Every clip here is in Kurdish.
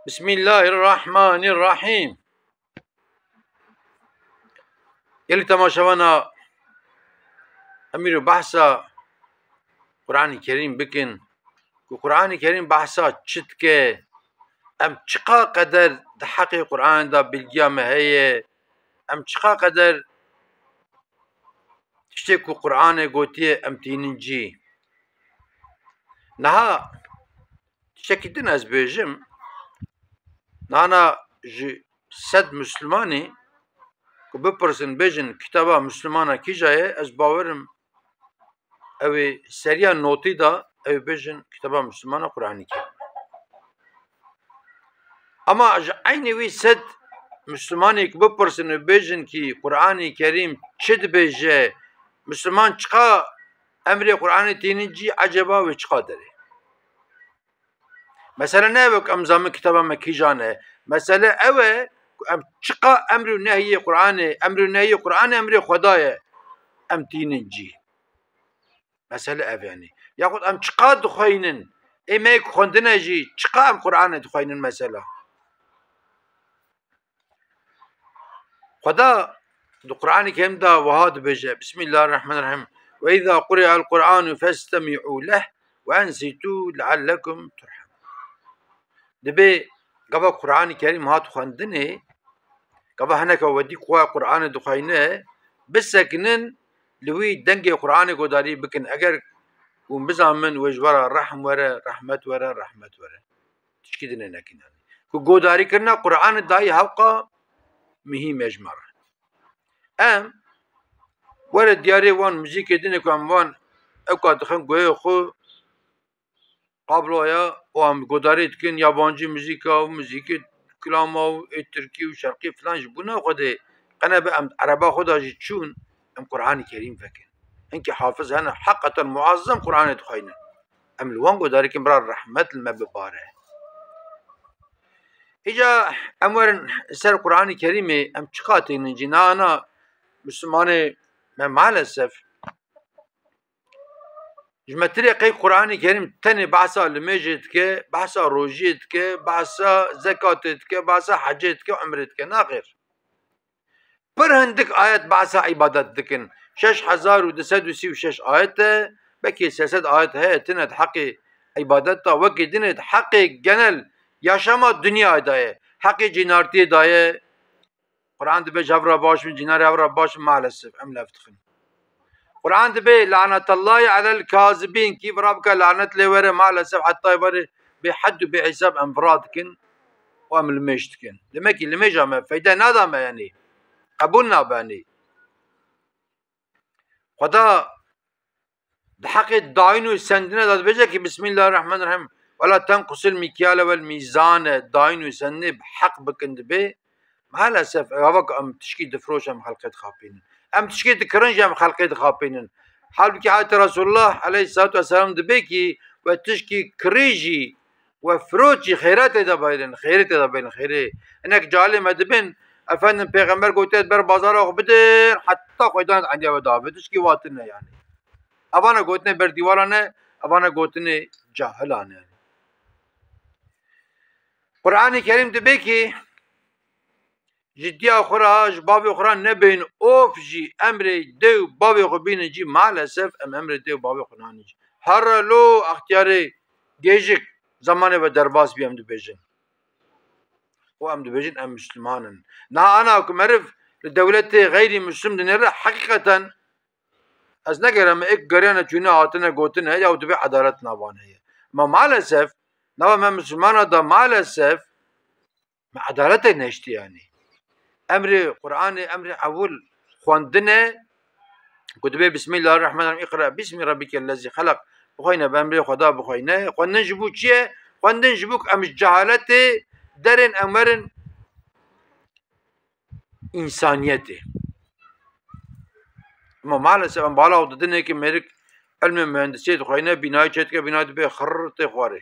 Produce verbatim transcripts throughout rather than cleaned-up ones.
Bismillahirrahmanirrahîm. Gelî temaşevana, em îro behsa Qur'anê Kerîm bikin, ku Qur'anê Kerîm behsa çi dike, em çiqa qeder di heqê Qur'anê de bilgiya me heye, em çiqa qeder tiştê ku Qur'anê gotiye em tînin cî. Niha tiştekî din ez bêjim, nana ji sed Mislimanî ku bipirsin bêjin kitaba Mislimana kîja ye, ez bawerim ew ê seriya notî da ew ê bêjin kitaba Mislimana Qur'anê Kerîm. Ama ji eynî wî sed Mislimanî ku bipirsin û bêjin kî Qur'anê Kerîm çi dibêje, Misliman çiqa emrê Qur'anê tînin cî, eceba wê çiqa derê? Mesele ne ev e ku em zamin kitaba me kîjan e. Mesele ew e ku em çiqa emr û nehyê Qur'anê, emr û nehyê Qur'anê emrê Xweda ye, em tînin cî. Mesele ev e, yanî. Yaxud em çiqa dixweynin, ê me yê ku xwendine jî, çiqa em Qur'anê dixweynin mesela. Xweda di Qur'anê Kerîm de wiha dibêje, Bismillahirrahmanirrahîm. Ve izâ quri'el Qur'anu festemî'û leh ve ensitû leallekum turhemun. Dibê gava Qur'anê Kerîm hat xwendinê, gava hineke we dî ku Qur'anê dixweyne, bisekinin, li wî dengê Qur'anê godarî bikin. Eger hûn bizanin wê ji we re rehm were, rehmet were, rehmet were. Tişkî din ê nekin yanî. Ku godarîkirina Qur'anê dayî hewqa mihîm e ji me re. Em were diyarê wan muzîkê din ê ku em wan ewka dixin guhê xwe, kabloya û em godarî dikin yabancî muzîka û muzîkê kilama û ê tirkî û şerqî filan ji bûna xwe dê qene be em ereba xwe de jî çûn em Qur'anê Kerîm vekin. Hinkî hafiz hene heqeten muazzem Qur'anê dixweynin. Em li wan godarî kin bira rehmet li me bibare. Îca em werin ser Qur'anê Kerîmê em çiqa tênin cî. Na ana Mislimanê me maalesef Ji me tirê qey Qur'anê Kerîm tenê behsa limêjê dike, behsa rojiyê dike, behsa zekatê dike, behsa hecê dike, umrê dike. Naxêr. Pir hindik ayet behsa îbadet dikin. Şeş hezar û du sed û sî û şeş ayet e, belkî sê sed ayet heye, tine di heqê îbadet de, wekî dinê di heqê genel yaşama dinyayê de ye. Heqê cînartiyê de ye, Quran dibêje hev re baş bin, cînarê hev re baş bin, maalesef em lev dixin. Quran dibê lanetallahî alel kazibîn, kî vira bike lanet lê were, maalesef heta were bê hed û bê hesab em vira dikin û em limêj dikin. Demek ki limêja me feyde nada me, yanî qebûl nabe, yanî. Xweda Di heqê dayîn û sendine de dibêje ki Bismillahirrahmanirrahîm. Wela tenqusil mikyale wel mîzane, dayîn û sendinê bi heq bikin dibê. Maalesef ev hava ku em tişkî difiroş em xelqê dixapînin. Em tişkî dikirin jî em xelqê dixapînin. Halbukî ayetê Resulullah aleyhissalatu vesselam dibê ki we tişkî kirî jî we firoçî xêretê de beyrin, xêretê de beyrin, xêrê. Hinek calê me dibin, efendim, pêxember gotiye, ber bazara xwe bidin, heta xweydan endiya we dabe. Tişkî watin ne yani. Evana gotine ber dîwara ne, evana gotine cahilane. Qur'anê Kerîm dibê ki, ji diya xwe re, ji bavê xwe re nebêjin, of jî emrê dê û bavê xwe bînin cî, maalesef em emrê dê û bavê xwe nanîn cî. Here lo extiyarê gêjik zemanê ve derbas bî, em dibêjin. Û em dibêjin, em Misliman in. Niha ana ku meriv li dewletê xeyrî Mislim dinêre, heqîqeten ez negerem, êk geriyane çûne hatine gotine, ya dibê edalet navan heye. Ma maalesef, nava me Mislimana da maalesef, Me edaletê neştî yanî. Emrê Qur'anê, emrê ewil xwendin e, ku dibê Bismillahirrahmanirrahîm, Îqra bismi rabbikellezî xelaq. Bixweyne, bi emrê Xweda bixweyne. Xwendin ji bo çi ye? Xwendin ji bo ku em ji cehaletê derên em werin însaniyetê. Ama maalesef em bala xwe didinê ki mêrik ilmê mühendisiyê dixweyne, bînayê çêdike, bînayê dibê xirr tê xwarê.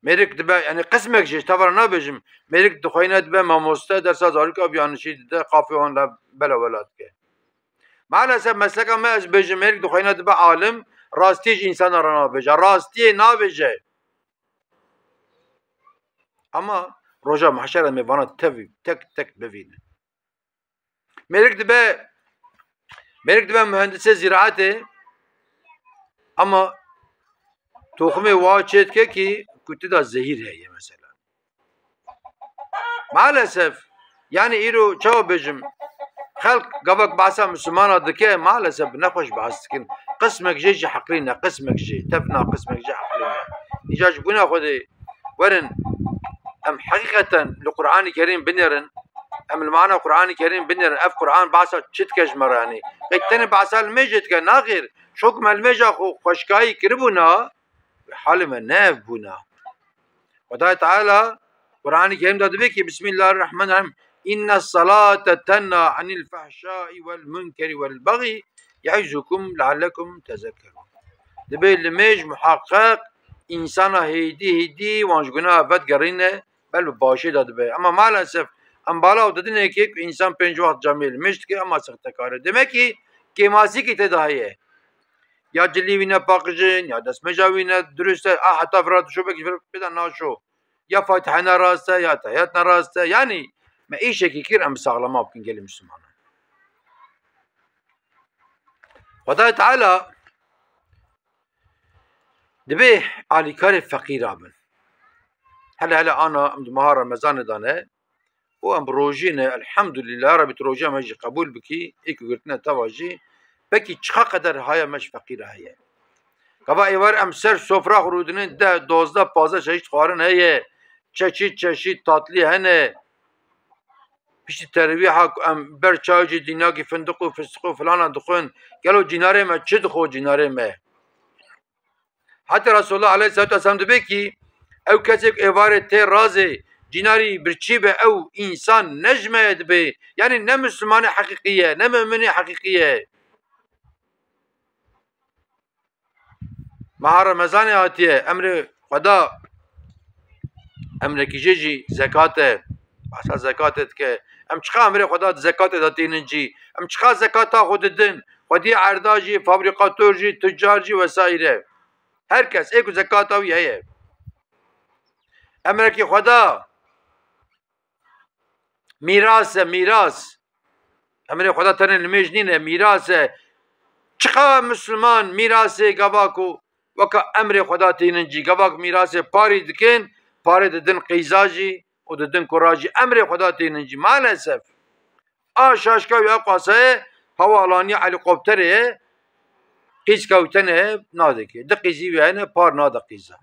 Mêrik dibe, yani qismek jî, ji teva re nabêjim. Mêrik dixweyne dibe mamoste, dersa zarokê biyanişî dide, qafê wan re bela wela dike. Maalesef mesleka me, ez bêjim, mêrik dixweyne dibe alim, rastiyê ji însana re nabêje. Rastiyê nabêje. Ama roja mahşer em ê vana tevî tek tek bivînin. Mêrik dibe, mêrik dibe mühendisê zîraetê, ama toxumê wa çê dike ki ku ti da zehîr heye mesela. Maalesef, yani îro çawa bêjim, xelk gavak behsa Mislimana dike, maalesef bi nexweş behs dikin. Qismek jê ji heqlî ne, qismek jê, tevna qismek jê heqlî ne. Îca ji bûna Xwedê werin, em heqîqeten li Qur'anî Kerîm binêrin, em li mana Qur'anî Kerîm binêrin, ev Qur'an behsa çi dike ji me re, yanî? Qey tenê behsa limêjê dike? Naxêr, şok me limêja xwe xweşkayî kiribûna, halê me ne ev bûna. Xwedayê Teala Qur'anî Kerîm de dibê ki, Bismillahirrahmanirrahîm, İnne salate tenha anil fehşai vel munkeri vel bagî yaizukum leallekum tezekkerûn. Dibê limêj muhaqqeq însana hêdî hêdî wan ji gunaha vedigerîne, bel bi başê de dibe. Ama maalesef em bala û didinê ki ku însan pênc wext camê limêj dike, ema sextekar e. Demek ki kêmasîkî tê de heye. Ya cilî wî ne paqij in, ya destmêja wî ne dirust e, a heta vira dişo belkî pê de naşo. Ya Fatihe ne rast e, ya tehiyat ne rast e. Yanî me îşekî kir, em bi saxlema bikin gelê Mislimanan. Xwedayê Teala dibê alîkarê feqîra bin. Hele hele ana em di meha Remezanê de ne û em bi rojî ne, elhamdulillah, Rebî tu rojiya me jî qebûl bikî, ê ku girtine teva jî, pekî çiqa qeder haya me ji feqîra heye? Gava êvar em ser sofra xwe rûdinin, deh, dozdeh, pazdeh çeşît xwarin heye, çeşît çeşît tatlî hene. Piştî terwîha ku em ber çay jî dînakî findiq û fistiq û filana dixwin. Gelo cînarê me çi dixwe cînarê me? Heta Resulullah aleyhissalatu vesselam dibê ki ew kesê ku êvarê tê razê cînarî birçî be, ew însan ne ji me ye dibê. Yanî ne Mislimanê heqîqî ye, ne muminê heqîqî ye. Meha Remezanê hatiye, emrê Xweda, emrekî jê jî zekat e. Behsa zekatê dike. Em çiqa emrê Xweda di zekatê de tînin cî? Em çiqa zekata xwe didin? Xwediyê erda jî, fabrîkator jî, tucar jî vesaîre. Her kes ê ku zekata wî heye. Emrekî Xweda mîras e, mîras. Emrê Xweda tenê limêj nîne, mîras e. Çiqa Misliman mîrasê gava ku weka emrê Xweda tînin cî, gava ku mîrasê parî dikin, parê didin qîza jî û didin kura jî. Emrê Xweda tînin cî. Maalesef. A şaşka wî eqaseye hewalanî helîkopterê ye, qîz kewtene nadike. Di qîzî wî hene, par nade qîza.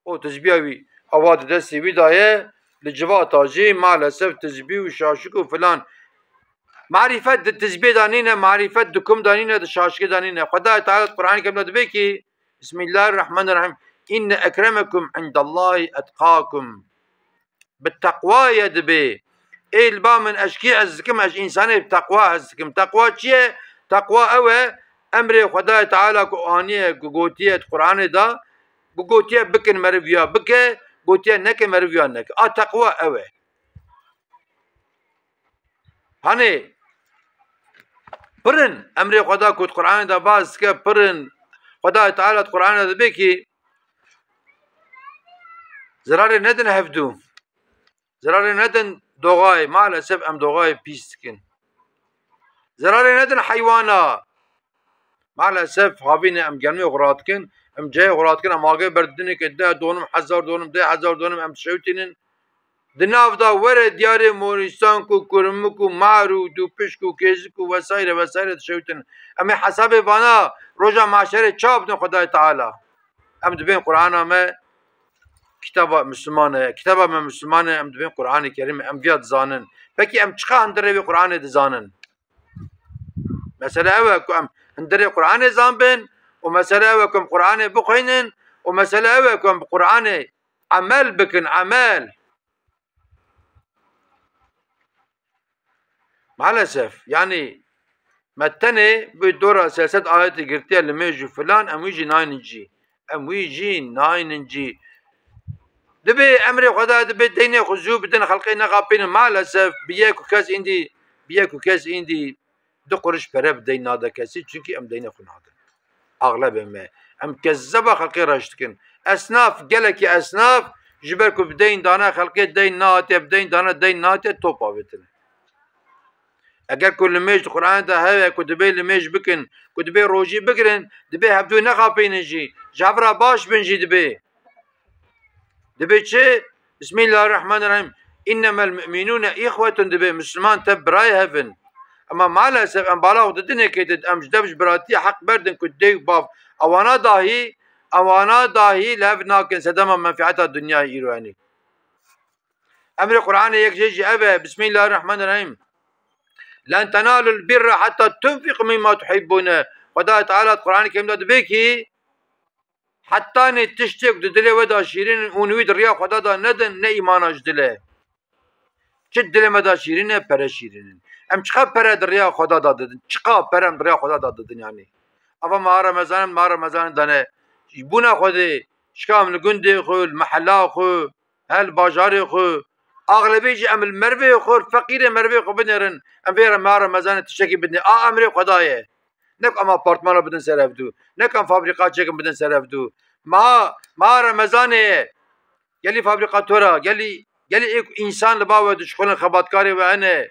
O tizbiya wî ava di destê wî de ye, li civata jî maalesef tizbî û şaşik û filan. Marîfet di tizbê de nîne, marîfet di kum de nîne, di şaşikê de nîne. Xwedayê Teala di Qur'anê Kerim de dibê ki, Bismillahirrahmanirrahîm. Inne ekremekum indallahî etqakum. Bi teqwa ye dibê. Ê li ba min, ez kî hez dikim? Ez însanê bi teqwa hez dikim. Teqwa çi ye? Teqwa ew e, emrê Xwedayê Teala ku aniye, ku gotiye di Qur'anê de, ku gotiye bikin, meriv ya bike, gotiye neke, meriv ya neke. A teqwa ew e. Hanê, pirin emrê Xweda ku di Qur'anê de bas dike, pirin. Xwedayê Teala di Qur'anê de dibê ki, zirarê nedin hevdû. Zirarê nedin doğayê. Maalesef em doğayê pîs dikin. Zirarê nedin heywana. Maalesef havîne em germê xwe radikin, em cihê xwe radikin, em agê berdidinê ke deh donim, hezar donim, deh hezar donim em dişewtînin. Di nav de were diyarê morîsan ku kurmik û mar û dûpişk û kêzik û vesaire vesaire dişewtin. Em ê hesabê vana roja mahşerê çawa bidin Xwedayê Teala? Em dibên Qur'ana me kitaba Misliman e. Kitaba me Misliman e, em dibên Qur'anê Kerîm e, em viya dizanin. Pekî em çiqa hundirê wê Qur'anê dizanin? Mesele ew e ku em hundirê Qur'anê zanbin û mesele ew e ku em Qur'anê bixwînin û mesele ew e ku em bi Qur'anê emel bikin, emel. Maalesef, yanî me tenê bi dora sê sed ayetê girtiye limêj û filan, em wî jî naynin cî. Em wî jî naynin cî. Dibê emrê Xweda, dibê deynê xwe zû bidin, xelkê nexapînin. Maalesef bi yek û kes îndî, bi yek û kes îndî du quriş pere bi deyn nade kesî, çunkî em deynê xwe nadin. Axlebê me. Em kezzeba xelkê reş dikin. Esnaf, gelekî esnaf Ji ber ku bi deyn dane xelkê deyn nehatiye, bi deyn dane deyn nehatiye, top avêtine. Eger ku limêj di Qur'anê de hebe ku dibê limêj bikin, ku dibê rojî bigirin, dibê hevdû nexapînin jî, ji hev re baş bin jî dibê. Dibê çi? Bismillahirrahmanirrahîm. "Innemel mu'minûne îxwetun", dibê Misliman tev birayê hev in. Ema maalesef em bala xwe di dinekê de, em ji dev ji biratiya heq berdin ku dê û bav ewana dahî, ewana dahî li hev nakin sedema menfeeta dinyayê îro, yanî. Emrê Qur'anê yek jê jî ev e, Bismillahirrahmanirrahîm. "Len tenalul birra hatta tunfiqu mimma tuhibbûne." Xwedayê Teala di Qur'anê Kerîm de dibê kî, hetanî tiştêk di dilê we de şîrîn in û wî di riya Xweda de nedin, ne îmana ji dil e. Çi dilê me de şîrîn e, pere şîrîn in. Em çiqa pere di riya Xweda de didin? Çiqa pere em di riya Xweda de didin yanî? Ava meha Remezan, meha Remezanê dane. Ji bona Xwedê, şika em li gundê xwe, li mehela xwe, he, li bajarê xwe, axlebê jî em li merivê xwe, feqîrê merivê xwe binêrin. Em vê re meha Remezanê tiştekî bidin. A emrê Xweda ye. Ne ku em apartmana bidin ser hevdû. Ne ku em fabrîka çêkin bidin ser hevdû. Meha, meha Remezanê ye. Gelî fabrîkatora, gelî, gelî ê ku însan li ba we dişixulin, xebatkarê we hene.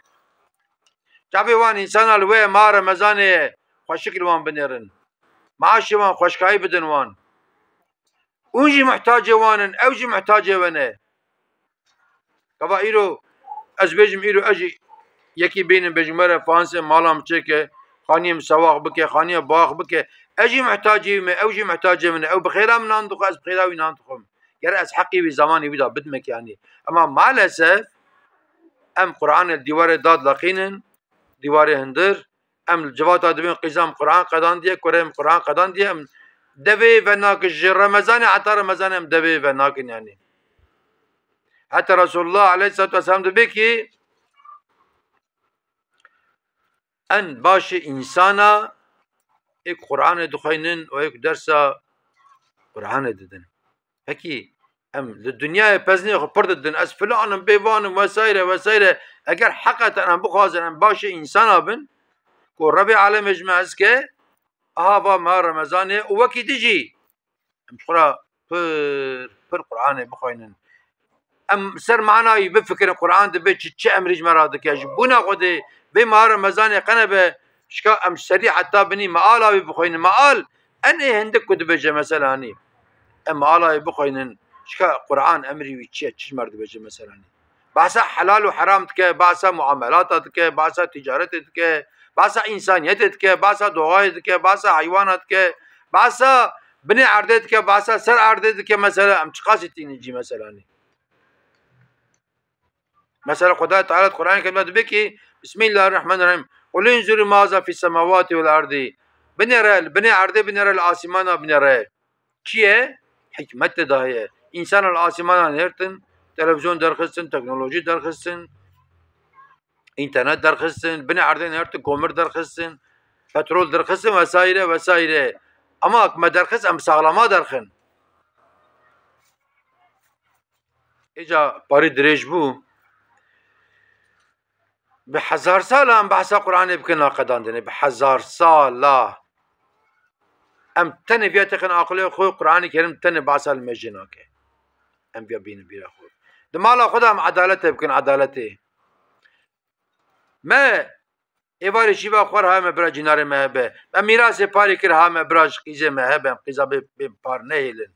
Çavê wan însana li we ye, meha Remezanê ye. Xweşik li wan binêrin. Maaşê wan xweşkayî bidin wan. Hûn jî muhtacê wan in, ew jî muhtacê we ne. Gava îro, ez bêjim îro, ez jî yekî bînim, bêjim were fansê mala min çêke, xaniyê min sewax bike, xaniya bax bike. Ez jî muhtacê wî me, ew jî muhtacê min e. Ew bi xêra min nan dixwe, ez bi xêra wî nan dixwim. Gere ez heqî wî, zemanê wî de bidim ki yanî. Ema maalesef em Qur'anê li dîwarê dadileqînin, dîwarê hundir, em li civata dibên qîza min Qur'an qedandiye, kurê min Qur'an qedandiye, em devê venakin ji Remezanê heta Remezanê em devê venakin yanî. Heta Resulullah aleyhissalatu vesselam dibê ki en başê însana ê ku Qur'anê dixweynin û ê ku dersa Qur'anê didin. Pekî em li dinyayê pezinê xwe pir didin, ez filan im, bêvan im, vesaire, vesaire. Eger heqeten em bixwazin em başê însana bin, ku Rebê alemê ji me hez ke, aha va meha Remezanê û wekî din jî em ji xwe re pir, pir Qur'anê bixweynin. Em ser manayî bifikirin, Qur'an dibê çi, çi emrî ji me re dike. Ji bona Xwedê vê meha Remezanê qene be, şika em serî heta binî meala wî bixweynin. Meal en ê hindik ku dibêje mesela, hanî. Em meala wî bixweynin, şika Qur'an emrî wî çi ye, çi ji me re dibêje mesela, hanî. Behsa helal û heram dike, behsa muamelata dike, behsa ticaretê dike, behsa însaniyetê dike, behsa doğayê dike, behsa heywana dike, behsa binê erdê dike, behsa ser erdê dike, mesela em çiqasî tînin cî mesela, hanî. Mesela Xwedayê Teala di Qur'anê Kerîm de dibê ki, Bismillahirrahmanirrahîm. "Qul inzuru maza fis semawati vel erdî." Binêre, li binê erdê binêre, li asîmana binêre. Çi ye? Hikmet tê de heye. Însana li asîmana nêrtin, televîzyon derxistin, teknolojî derxistin, înternet derxistin, binê erdê nêrtin, komir derxistin, petrol derxistin vesaire vesaire. Ama me derxist, em saxlama derxin. Îca parî dirêj bû. Bi hezar sala em behsa Qur'anê bikin naqedandinê. Bi hezar sala. Em tenê viya têxin aqilê xwe, Qur'anê Kerîm tenê behsa li me jê nake. Em viya bînin bîra xwe. Di mala xwe de em edaletê bikin, edaletê. Me êvarê şîva xwe re ha me bira cînarê me hebe. Me mîrasê parê kir ha me bira ji qîzê me hebe. Em qîza bê, bê par nehêlin.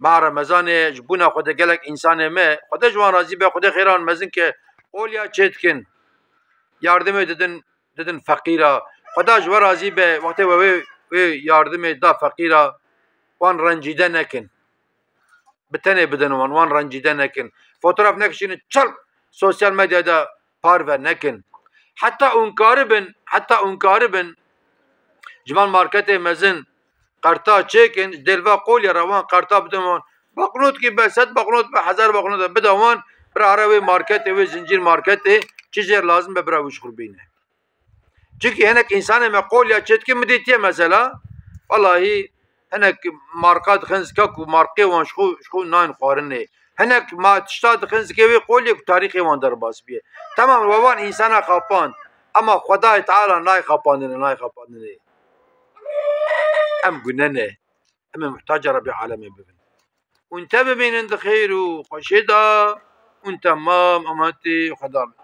Meha Remezanê ji bona Xwedê gelek însanê me, Xwedê ji wan razî be, Xwedê xêran mezin ke, qolya çêdikin, yardimê didin, didin feqîra. Xweda ji we razî be, wextê we wê, wê yardimê da feqîra, wan rencîde nekin. Bi tenê bidin wan, wan rencîde nekin. Fotoğraf nekişînin, çal sosyal medyaya de parve nekin. Heta hûn karibin, heta hûn karibin, ji van marketê mezin qerta çêkin, ji dêlva qolya re wan qerta bidin wan. Baqnot ki be, sed baqnot be, hezar baqnot be, bida wan, bira here wê marketê, wê zincîr marketê, çi jêr lazim be, bira wî ji xwe bîne. Çimkî hinek însanê me qolya çêdikin, min dîtiye mesela. Wellahî hinek marka dixin zika ku markê wan ji xwe, ji xwe nayên xwarinê. Hinek ma tişta dixin zikê wê qolê ku tarîxê wan derbas bîye. Temam, we wan însana xapand. Ema Xwedayê Teala nayê xapandinê, nayê xapandinê. Em gune ne. Em ê muhtaca Rebê alemê bibin. hûn te bibînin di xêr û xweşê de, hûn temam amatê xwe da bin.